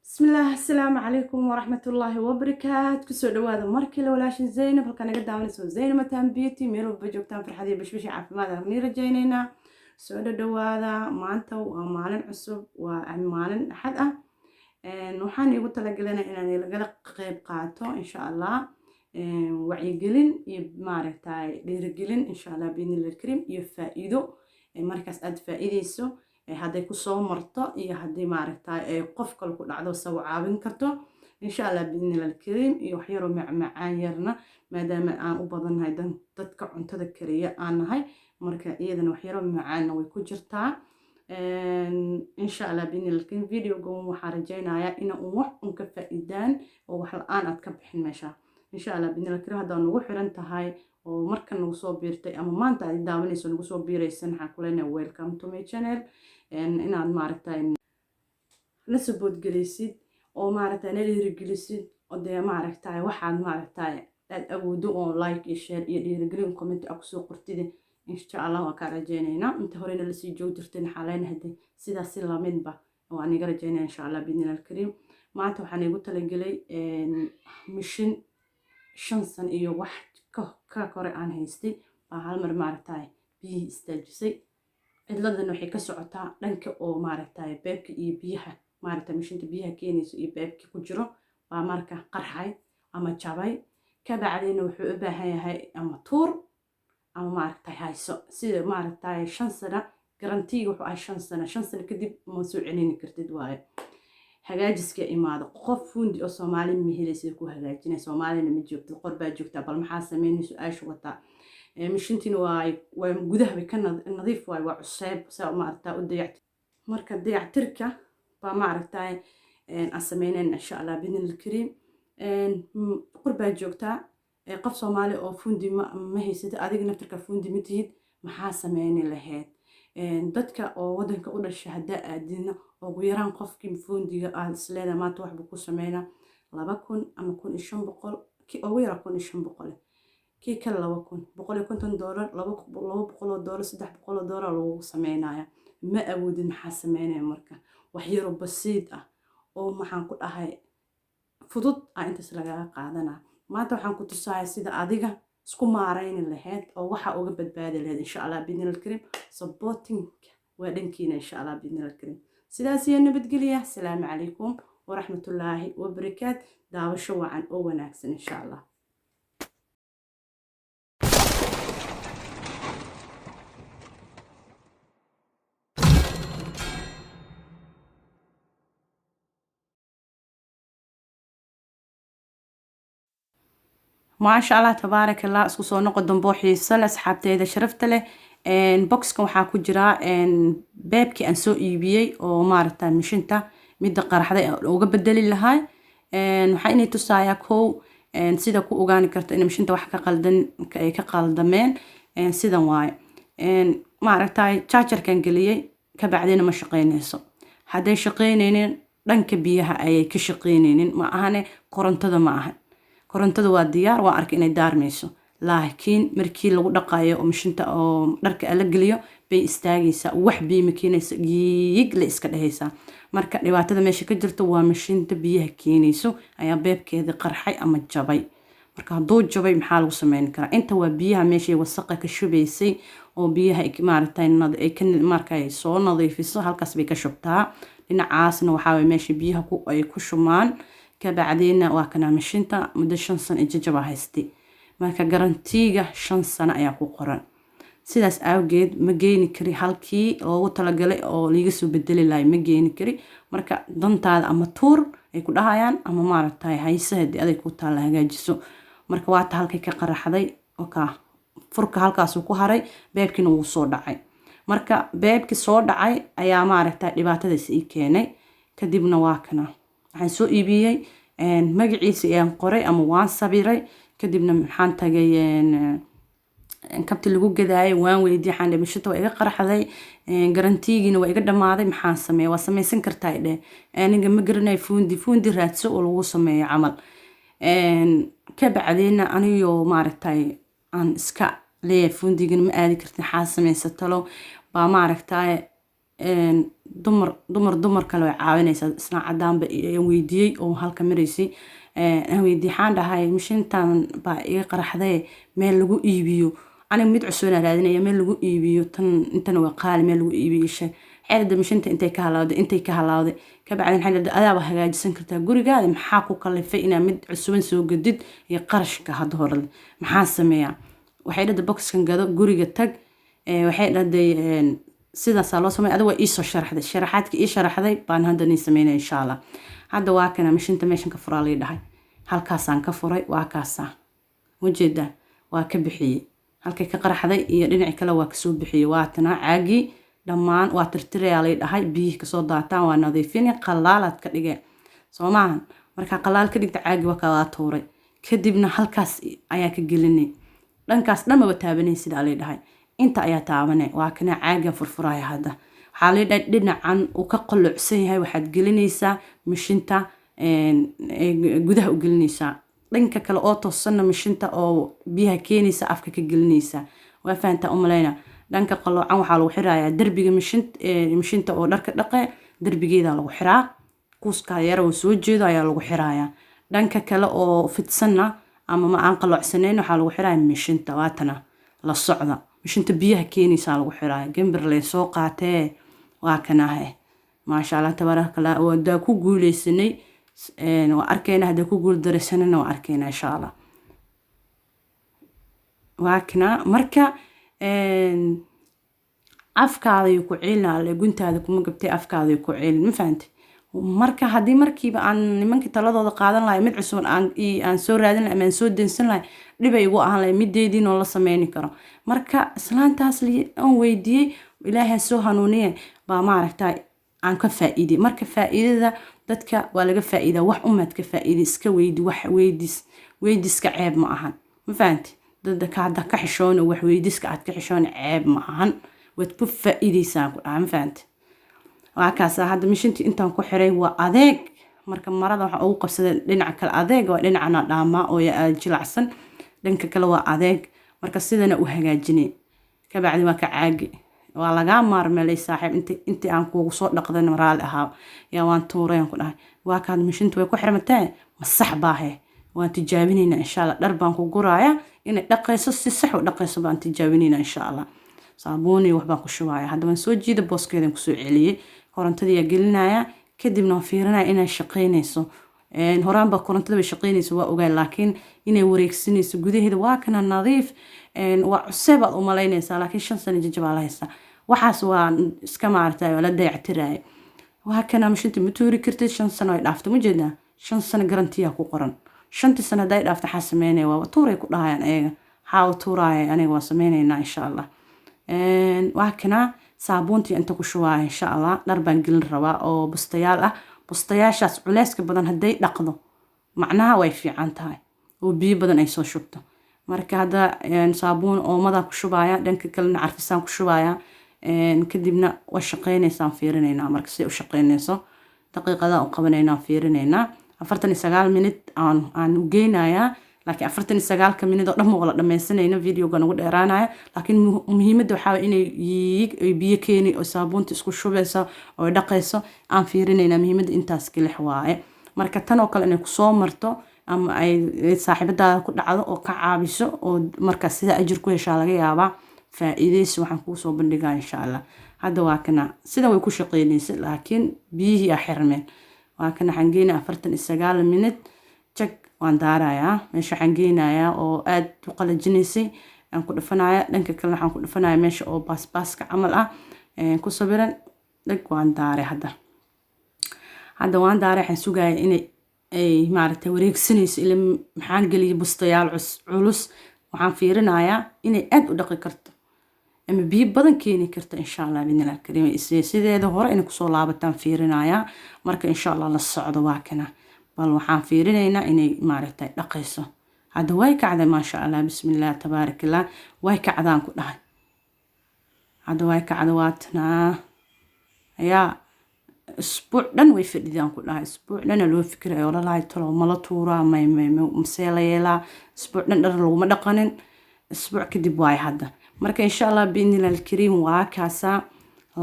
Bismillaah, asalaamu calaykum waraxmatullaahi wabarakaat. Kusoo dhawaada markale walaashin Zaynab, halkaa naga daawanayso Zaynab Matan Beauty. Meel walba joogtaan, farxad iyo bashbashi caafimaad aan nii rajaynaynaa. Soo dhadhawaada. Maanta waa maalin cusub, waa maalin Axad ah. Waxaan iigu talagelinaa inaan lagala qeyb qaato, insha Allah, wacyigelin iyo maaragtay dhiirigelin, insha Allah biidnillahi alkariim, iyo faa'iido markaas aad faa'iideyso hadday kusoo marto iyo haddii maaragtay ay qof kale ku dhacdo sawa caawin karto, insha Allah biidnillahi alkariim. Iyo waxyaroo macmacaan yarna, maadaama aan u badannahay dadka cuntada kariya aan nahay, marka iyadana waxyaroo macaanna way ku jirtaa, insha Allah biidnillahi alkariim. Videogan waxaan rajaynayaa ina un wax un ka faa'iidaan oo wax la-aan aad ka bixin meesha, insha Allah biidnillahi alkariim. Haddaa nagu xiran tahay oo markan nagu soo biirtay ama maanta aad daawanayso nagu soo biiraysan, waxaan ku leenahay welcome to my channel. Inaad maaragtay na support gelaysid oo maaragtay na dhiirigelisid oo dee maaragtay waxaad maaragtay aad awoodo oo like iyo share iyo dhiirigelin comment aa kusoo qortid, insha Allah waan kaa rajaynaynaa. Inta horena lasii joog jirtay, waxaa leenahay de sidaas si lamidba waan iga rajaynaya, insha Allah biidnillahi alkariim. Maanta waxaan igu talagelay mishin 5 san iyo wax ka kore aan haystay baa hal mar maaragtay biyihii istaajisay. Cidladan waxay ka socotaa dhanka oo maaragtay beebka iyo biyaha, maaragtay mishinta biyaha keenayso iyo beebka ku jiro baa marka qarxay ama jabay. Kabacdina wuxuu u baahan yahay ama tuur ama maaragtay hayso. Sida maaragtay 5 sano garantiga wuxuu ahay 5 sano, 5 sano kadib ma soo celini kartid waaye. Hagaajiska imaado, qof fundi oo Soomaali ma helaysa ku hagaajinay, Soomaalina ma joogtid, qor baa joogtaa. Bal maxaa sameynay? Su-aasha wataa. Mishintiina waa gudaha bay ka nadiif waay, waa cuseeb saa maaragtaa u dayactir. Marka dayactirka baa maaragtay aan sameynayn, insha Allah biidni alkariim. Qor baa joogtaa, qof Soomaali oo fundi ma haysatid, adiga naftirka fundi ma tihid, maxaa sameyni lahayd? Dadka oo wadanka u dhashay haddaa aadina, ugu yaraan qofkii fundiga aad isleedahay maanta waxbuu ku sameynaa 2000 ama 1500, kii ugu yaraa 1500, kii kale 2000, $150, $200, $300 lagu sameynaya. Ma awoodid, maxaa sameynaya? Marka wax yaroo basiid ah oo maxaan ku dhahay fudud ah intaas lagaga qaadanaa. Maanta waxaan ku tusaaya sida adiga isku maarayni lahayd oo waxa uga badbaadi lahayd, insha Allah biidni alkariim. Supportingka waa dhankiina, insha Allah biidni alkariim. Sidaas iyo nabadgelya. Asalaamu calaykum waraxmatullaahi wabarakaat. Daawasho wacan oo wanaagsan, insha Allah. Maasha Allah, tabaaraka Allah. Isku soo noqo dambo xiiso leh, asxaabteyda sharafta leh. Boxkan waxaa ku jira beebkii aan soo iibiyey oo maaragta mishinta midda qaraxday aan uga bedeli lahaa. Waxaa inay tusayaa kow sida ku ogaani karta in mishinta wax ka qaldan ay ka qaldameen. Sidan waaye, maaragtay chargerkan geliyey, kabacdina ma shaqeynayso. Hadday shaqeynaynin, dhanka biyaha ayay ka shaqeynaynin, ma ahane korontada ma ahan. Korontada waa diyaar, waa arkay inay daarmayso, laakiin markii lagu dhaqayo oo mishinta oo dharka la geliyo bay istaagaysaa, wax biyo ma keenayso, giig la iska dhehaysaa. Marka dhibaatada meesha ka jirto waa mishinta biyaha keenayso ayaa beebkeedii qarxay ama jabay. Marka hadduu jabay, maxaa lagu sameyn karaa? Inta waa biyaha meeshay wasaqa ka shubaysay oo biyaha maaragtay ay ka markay soo nadiifiso halkaas bay ka shubtaa. Dhinacaasna waxaa waye meesha biyaha ay ku shumaan. Kabacdiina waa kana mishinta muddo 5 sano jajaba haystay. Marka garantiiga 5 sano ayaa ku qoran, sidaas awgeed ma geeni kari halkii loogu talagalay oo liiga soo bedeli lahay, ma geeni kari. Marka dantaada ama tuur ay ku dhahayaan ama maaragtay hayse, haddii aday ku taalla hagaajiso. Marka waata halkay ka qaraxday oka, furka halkaasuu ku haray, beebkiina wuu soo dhacay. Marka beebki soo dhacay ayaa maaragtay dhibaatadaas ii keenay. Kadibna waa kana waxaan soo iibiyey, magaciisa ayaan qoray ama waan sabiray. Kadibna maxaan tagay kabti lagu gadaayay, waan weydiiyey, waxaan dhahay mishinta waa iga qaraxday, garantiigiina waa iga dhammaaday, maxaan sameeya? Waa samaysan kartaa dheh. Aniga ma garanayo fundi, fundi raadso oo lagu sameeyo camal. Kabacdiina anigoo maaragtay aan iska leeyahay fundigana ma aadi kartin, xaa samaysa talo baa maaragtay. Dumar dumar dumar kale way caawinaysaa. Isna cadaanba aan weydiiyey oo halka maraysay aan weydiiyey, waxaan dhahay, "Mishintan baa iga qaraxday, meel lagu iibiyo, aniga mid cusubna raadinaya, meel lagu iibiyo tan intana waa qaali, meel lagu iibiyo sheeg." Xeelada mishinta intay ka halawday, intay ka halawday kabacdi maxay dhahday, "Adaaba hagaajisan kartaa gurigaada, maxaa ku kalifay inaa mid cusuban soo gadid iyo qarashka hadda hore? Maxaa sameeyaa?" Waxay dhahday, "Boxkan gado, guriga tag." Waxay dhahday, "Sidaasaa loo sameeya." Adiga waa iisoo sharaxday, sharaxaadka ii sharaxday baan hadda nii sameynaya, insha Allah. Hadda waa kana mishinta, meeshan ka furaa lii dhahay, halkaasaan ka furay, waa kaasaa ujeedaa, waa ka bixiyey halkay ka qaraxday iyo dhinaci kale waa kasoo bixiyey. Waa tanaa caagii dhammaan, waa tirtirayaa lay dhahay, biyihii kasoo daataan waa nadiifini, qalaalaad ka dhigee, soo maahan? Markaa qalaal ka dhigta caagii waa kalaa tuuray, kadibna halkaas ayaa ka gelinay, dhankaas dhan maba taabanay sidaa lay dhahay, inta ayaa taabanay. Waa kana caagan furfuraya. Hadda waxaa lay dhahay dhinacan uu ka qalloocsan yahay waxaad gelinaysaa mishinta, gudaha u gelinaysaa, dhanka kale oo toosanna mishinta oo biyaha keenaysa afka ka gelinaysaa. Waa fahantaa umalayna. Dhanka qaloocan waxaa lagu xirayaa derbiga mishinta oo dharka dhaqe, derbigeeda lagu xiraa, kuuskaa yara oo soo jeedo ayaa lagu xirayaa. Dhanka kale oo fidsanna ama ma aan qaloocsanayn waxaa lagu xirayaa mishinta. Waatana, la socda, mishinta biyaha keenaysaa lagu xiraaya. Gambir lay soo qaatee, waa kanahe, maasha Allah, tabaaraka Allah. Wadaa ku guuleysanay waa arkayna, haddaa ku guul daraysanana waa arkayna, insha Allah. Waa kana. Marka afkaada ku ciilin, guntaada kuma gabtay, afkaada ku ciilin, ma fahantay? Marka haddii markiiba aan nimankii taladooda qaadan lahay, mid cusub aan soo raadin lahay ama aan soo deensan lahay, dhibay igu ahaan lahay, mideediinoo la sameyni karo. Marka islaantaas aan weydiiyey, Ilaahay soo hanuuniye, baa maaragta aan ka faa'iiday. Marka faa'iidada dadka waa laga faa'iidaa, wax umaad ka faa'iiday, iska weydi wax, weydis weydiska ceeb ma ahan, ma fahanti? Dadka hadda ka xishoona, wax weydiska aad ka xishoona ceeb ma ahan, waad ku faa'iidaysaan ku dhaha, ma fahanti? Waa kaasa. Hadda mishintii intaan ku xiray waa adeeg. Marka marada waxaa ugu qabsaday dhinaca kale adeeg waa, dhinacana dhaamaa oo jilacsan, dhanka kale waa adeeg. Marka sidana u hagaajinay, kabacdi waa ka caagi, waa lagaa maarmeelay saaxiib. Intii aan kuugu soo dhaqdan raali ahaa yaa, waan tuuray ku dhahay. Waa kaad mishinta way ku xirmatee, ma sax baahe? Waan tijaabinaynaa, insha Allah. Dhar baan ku guraaya, inay dhaqayso, si sax u dhaqayso baan tijaabinaynaa, insha Allah. Saabuun iyo waxbaan ku shubaya. Hadda waan soo jiida, booskeedan kusoo celiyey, korontadiyaa gelinaya, kadibna waan fiirinaya inay shaqaynayso. Horaan baa korontada bay shaqaynayso waa ogaa, laakiin inay wareegsanayso gudaheeda. Waa kana nadiif, waa cusee baad u malaynaysaa, laakiin 5 sano jajabaa la haystaa. Waxaas waa iska maaragtay, waa la dayactiraya. Waa kana mashinta, ma tuuri kartid, 5 sano ay dhaafto, ma jeedaa? 5 sano garantiyaa ku qoran. 5-tii sano hadday dhaafto xaa sameynaya? Waa tuuray ku dhahayaan ayaga. Xaa u tuuraaya? Aniga waa sameynaynaa, insha Allah. Waa kana saabuuntii inta ku shubaaya, insha Allah. Dhar baan gelin rabaa oo bustayaal ah. Bustayaashaas culeyska badan hadday dhaqdo, macnaha way fiican tahay oo biyo badan ay soo shubto. Marka hadda saabuun oomadaa ku shubaya, dhanka kalena carfisaan ku shubaya, kadibna waa shaqeynaysaan, fiirinaynaa. Marka si u shaqeynayso daqiiqadaa u qabanaynaa, fiirinaynaa. 49 minute aan u geynayaa, laakiin 49-ka minute oo dhan ma wala dhammaysanayno, videoga nagu dheeraanaya. Laakiin muhiimadda waxaa waye inay yiig ay biyo keeni oo saabuunta isku shubayso oo dhaqayso aan fiirinaynaa. Muhiimadda intaas kelix waaye. Marka tan oo kale inay kusoo marto ama ay saaxiibadaada ku dhacdo oo ka caabiso oo markaas sida ajir ku heshaa laga yaabaa. Faa'iideysi waxaan kuu soo bandhigaa, insha Allah. Hadda waa kana, sida way ku shaqeynaysa, laakiin biyihii aa xirmeen. Waa kana, waxaan geynaa 49 minute, jag, waan daarayaa. Meesha waxaan geynayaa oo aad u qalajinaysay aan ku dhufanaya, dhanka kalena waxaan ku dhufanaya meesha oo baasbaaska camal ah ku sawiran. Dhag, waan daaray hadda. Hadda waan daaray, waxaan sugaya inay ay maaragtay wareegsanayso. Ila maxaan geliyay bustayaal culus, waxaan fiirinayaa inay aad u dhaqi karto ama biyo badan keeni karto, insha Allah, biidnillah kariim. Sideeda hore inay kusoo laabataan fiirinayaa. Marka insha Allah la socdo. Waa kana, bal waxaan fiirinaynaa inay maaragtay dhaqayso. Hadda way kacday, maasha Allah, bismillah, tabaarak Allah, way kacdaan ku dhahay. Hadda way kacday, waatanaa. Ayaa isbuuc dhan way fadhidaan ku dhahay, isbuuc dhana loo fikirayo oo lalahay, talow mala tuuraa, may may masee la yeelaa? Isbuuc dhan dhar laguma dhaqanin, isbuuc kadib waaye hadda. Marka insha Allah, biidnillah alkariim, waa kaasaa.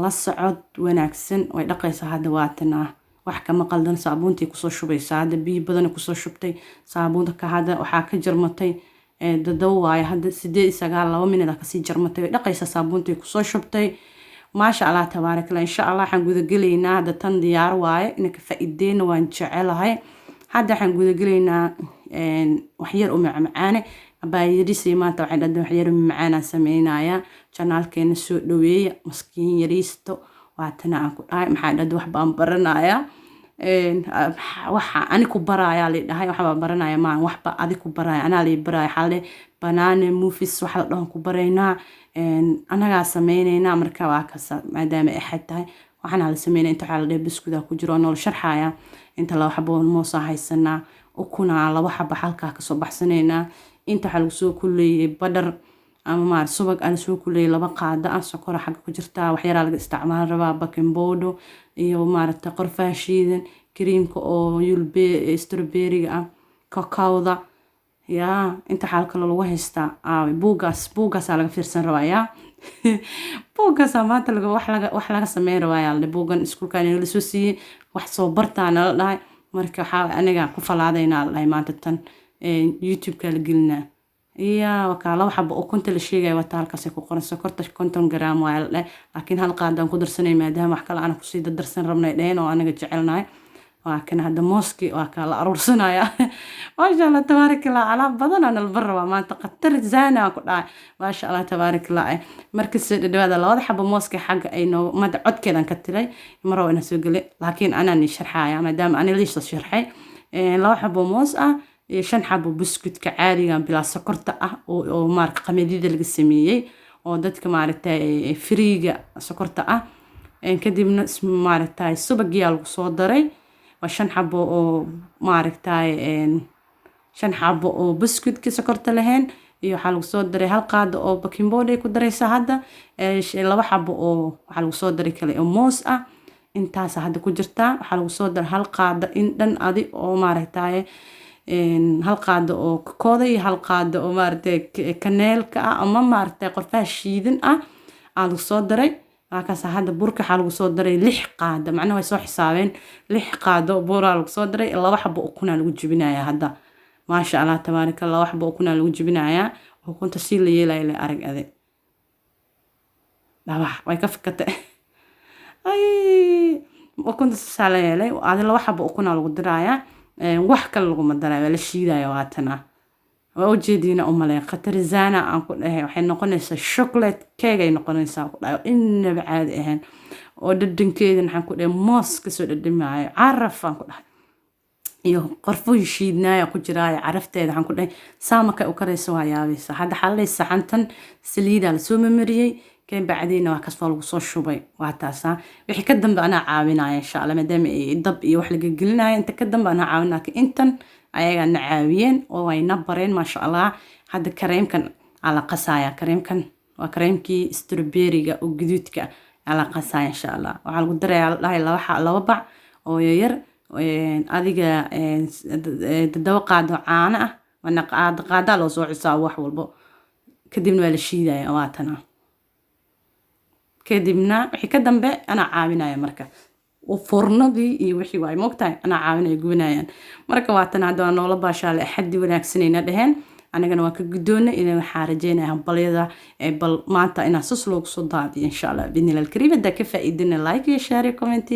La socod wanaagsan. Way dhaqaysaa hadda, waatana wax kama qaldan. Saabuuntii kusoo shubaysaa hadda, biyo badan kusoo shubtay saabuunta ka hadda waxaa ka jarmatay 7 waaye hadda, 8 iyo 9, 2 minute kasii jarmatay. Way dhaqaysaa, saabuuntii kusoo shubtay. Maasha Allah, tabaarak Allah. Insha Allah waxaan gudagelaynaa hadda, tan diyaar waaye, ina ka faa'iideyna waan jecelahay. Hadda waxaan gudagelaynaa waxyar u macmacaane. Abaayadisay maanta waxay dhahday waxyar u macaanaan sameynaya. Channelkeena soo dhaweeya, maskiin yariisto waatana aan ku dhahay. Maxaa dhahday? Wax baan baranayaa, waxa ani ku barayaa la dhahay, wax baan baranaya maan, waxba adi ku baraya, anaa lay baraya. Waxaa la banana muffins waxa la dhahan ku baraynaa, anagaa sameyneynaa. Marka waa kasa, maadaama ay axad tahay, waxaana la sameynaya. Inta waxaa la dhahay buskudaa ku jiro oo noola sharxaya. Inta 2 xabo moosaa haysanaa, ukunaa 2 xaba halkaa kasoo baxsanaynaa. Inta waxaa lagu soo kuleeyay badhar ama maar subag aa lasoo kuleeyay, 2 qaado ah. Sokora xagga ku jirtaa, waxyaraa laga isticmaal rabaa, baking powder iyo maaragtay qorfaha shiidan, kareemka oo yulbe strawberryga ah, kakaawda yaa. Inta waxaa kaloo lagu haystaa aawe buuggaas, buuggaasaa laga fiirsan rabaa yaa. Buuggaasaa maanta laga wax laga wax laga sameyn rabaa yaa la. Buuggan iskuulkan nala soo siiyey, wax soo bartaa nala dhahay. Marka waxaa aniga ku falaadaynaa la dhahay maanta tan YouTube-ka la gelinaa iya. Wakaa 2 xabo ukunta la sheegaya wata, halkaasay ku qoran. Sokorta 50 garaam waa la dhahay, laakiin hal qaadaan ku darsanay maadaama wax kale aan kusii dardarsan rabnay dheheen oo anaga jecelnahay. Waa kan hadda mooski, waa kaa la aruursanaya. Maasha Allah, tabaarak Allah. Alaab badan aan nalbar rabaa maanta, khatar zaana ku dhahay. Maasha Allah, tabaarak Allah. Marka soo dhawaada. Labada xabo mooska xagga ay noo maanta codkeedan ka tiray, mar rabo inaan soo gelay, laakiin anaan ii sharxaya maadaama ani liisoo sharxay. 2 xabo moos ah iyo 5 xabo buskutka caadiga bilaa sokorta ah oo maarka qamadyada laga sameeyey oo dadka maaragtay free-ga sokorta ah. Kadibna maaragtay subagiyaa lagu soo daray. Waa 5 xabo oo maaragtay 5 xabo oo buskutka sokorta lahayn, iyo waxaa lagu soo daray hal qaado oo baking powder ay ku daraysaa hadda, 2 xabo oo waxaa lagu soo daray kale oo moos ah. Intaasa hadda ku jirtaa. Waxaa lagu soo daray hal qaado in dhan adi oo maaragtay hal qaado oo kokooda iyo hal qaado oo maaragtay kaneelka ah ama maaragtay qorfaha shiidan ah aa lagu soo daray. Waakaas hadda burka waxaa lagu soo daray 6 qaado, macnaha way soo xisaabeen, 6 qaado buraa lagu soo daray. 2 xabo ukunaa lagu jebinayaa hadda. Maasha Allah, tabaaraka Allah. 2 xabo ukunaa lagu jebinayaa. Ukunta si la yeelayo le arag ade. Dhabax way ka fakatay. Ay, ukunta sasaa la yeelay adi. 2 xabo ukunaa lagu dirayaa, wax kale laguma darayo, waa la shiidaya. Waatana waa ujeediina umaley khatarizana aan ku dhahay. Waxay noqonaysaa chocolate cake ay noqonaysaa ku dhahay, inaba caadi ahayn, oo dhadhankeeda maxaan ku dhahay moos kasoo dhadhamaayo, caraf aan ku dhahay, iyo qorfuhu shiidnaaya ku jiraayo, carafteeda waxaan ku dhahay saa markay u karayso waa yaabaysa. Hadda xalay saxantan saliidaa lasoo mamariyey, kan bacdiina waa kasoo lagu soo shubay. Waa taasaa. Wixii ka dambe anaa caawinaya insha Allah, maadaama ay dab iyo wax laga gelinayo. Inta ka dambe anaa caawinaya, laakiin intan ayagaa na caawiyeen oo ay na bareen, maasha Allah. Hadda kareemkan aa la qasaya. Kareemkan waa kareemkii strawberryga oo gaduudka aa la qasaya insha Allah. Waxaa lagu darayaa la dhahay 2 bac oo yaryar adiga, 7 qaado caano ah, waana qaado qaadaa loo soo xisaabo wax walbo. Kadibna waa la shiidaya. Waatana. Kadibna wixii ka dambe anaa caawinaya. Marka furnadii iyo wixii waay moogtahay anaa caawinaya gubanayaan. Marka waatana hadda waa noola baashaale. Axaddi wanaagsanayna dheheen, anigana waan ka guddoonay. Ina waxaa rajeynaya hambalyada bal maanta inaa sus loogu soo daadiyo insha Allah biidnillah alkariim. Haddaa ka faa'iidina, like iyo share iyo comment.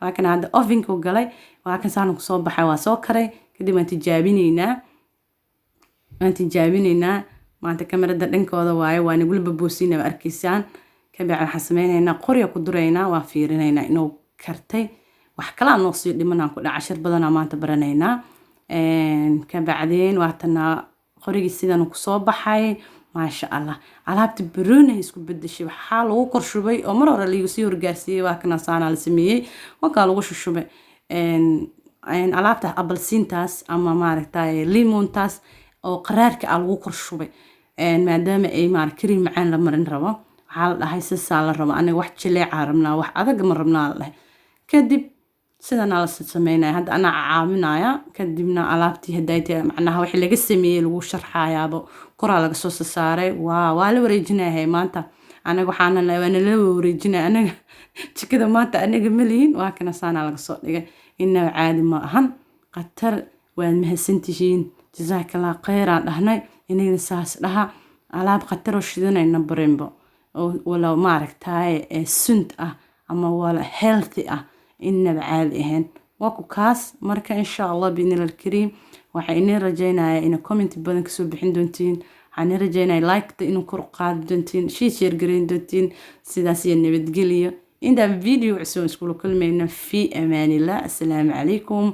Waa kan hadda ovenku galay, waa kan saanu kusoo baxay, waa soo karay. Kadib waan tijaabinaynaa, waan tijaabinaynaa. Maanta kamarada dhankooda waaye, waa nagula baboosiina, waa arkaysaan. Kabacdi waxaan sameynaynaa qorya ku duraynaa, waa fiirinaynaa inuu kartay. Wax kalaa noo sii dhimanaan ku dhac, cashir badanaa maanta baranaynaa. Kabacdeen waatana qorigii sidan kusoo baxay. Maasha Allah, alaabta baroonay isku bedeshay. Waxaa lagu kor shubay oo mar hore laigu sii horgaarsiiyey. Waa kana saanaa la sameeyey, wakaa lagu shushubay alaabta abalsiintaas ama maaragtay limontaas oo qaraarka ah lagu kor shubay, maadaama ay maar kareem macaan la marin rabo. Waxaa la dhahay sisaa la rabo, aniga wax jileecaa rabnaa, wax adag ma rabnaa la dhahay. Kadib sidanaa la sameynaya. Hadda anaa caawinaya. Kadibna alaabtii hadayta macnaha wixii laga sameeyey lagu sharxayaaba, koraa laga soo sasaaray. Waa la wareejinayahay maanta. Anaga waxaana waa nala wareejinaya anaga jikada maanta, anaga malihin. Waa kana, saanaa laga soo dhigay. Inaba caadi ma ahan, khatar. Waad mahadsantihiin, jazaakallah khayraan dhahnay. Inagana saas dhaha. Alaab khataroo shidanayna barinbo oo wala maaragtaaye ee sunt ah ama wala healthy ah, inaba caadi ahayn. Waa ku kaas. Marka insha Allah biidnillah alkariim, waxaa inii rajaynayaa ina comment badan kasoo bixin doontiin. Waxaan inii rajaynaya like-ta inuu kor u qaadi doontiin, shii share gareyn doontiin. Sidaas iyo nabadgeliyo. Intaan video cusub iskula kulmayna, fi amaanillah. Assalaamu calaykum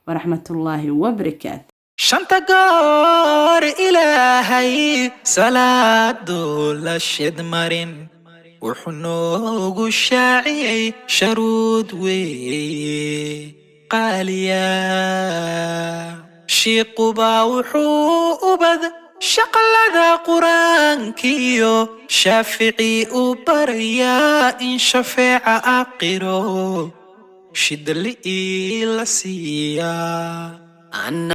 waraxmatullaahi wabarakaatu. Shanta goor Ilaahay salaadu la shid marin, wuxuu noogu shaaciyey sharuud weeye qaaliya. Shiiqubaa wuxuu ubad shaqalada Qur-aankiyo Shaafici u barayaa in shafeeca aqiro shidali la siiyaa.